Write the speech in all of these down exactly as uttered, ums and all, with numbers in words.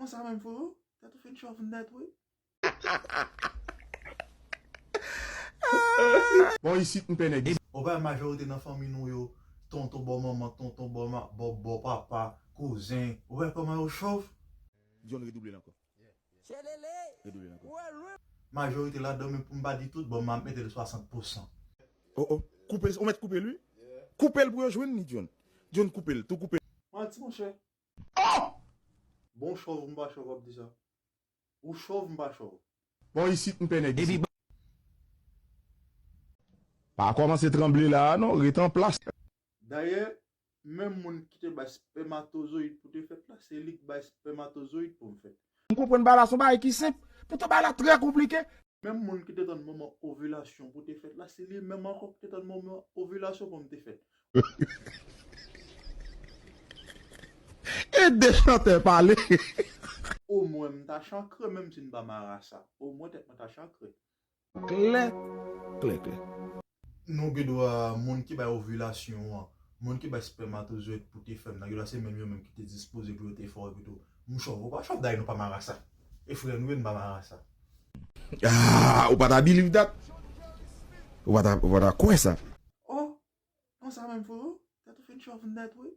Kòman sa menm, frero? Tèt ou fin chòv nèt, wi. Bon, isit, m pè nèg. Ou pa wè majorite nan fanmi nou yo, tonton bò manman, tonton bò ma-, bò, bò papa, kouzen. Ou wè kòman yo chòv? John, redouble l ankò. Redouble l ankò. Majorite ladan, men pou m pa di tout, bon, m ap mete l swasant pousan. Oh, oh. Koupe l, ou mèt koupe l, wi. Koupe l pou yo jwenn li, John. John, koupe l, tou koupe l. Manti, monchè. Oh! Bon chòv, m pa chòv, w ap di sa. Ou chòv, m pa chòv. Bon, isit, m pè nèg isit. Pa kòmanse tranble la a, non, ret an plas. Dayè, menm moun ki te bay spèmatozoyid pou te fèt la, se li k bay spèmatozoyid pou m fèt. M konprann bagay la, se yon bagay ki senp. Poutan bagay la trè konplike. Menm moun ki te tann moman ovilasyon pou te fèt la, se li menm ankò ki te tann moman ovilasyon pou m te fèt. E de chantè pale. Omwen m ta chankre, menm si m pa marasa. Omwen tèt mwen ta chankre. Klè, klè, klè. Nou gen dwa, moun ki bay ovilasyon an, moun ki bay spèmatozoyid pou te fèm nan, gen dwa se menm yo menm ki te dispoze pou yo te fè w epi tou. M chòv, ou pa chòv, dayè nou pa marasa. E frè nou ye, nou pa marasa. Ah, ou pa ta believe that. Ou pa ta, ou pa ta kwè sa. Oh, non sa menm, frero. Tèt ou fin chòv nèt, wi.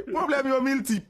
Pwoblèm yo miltip.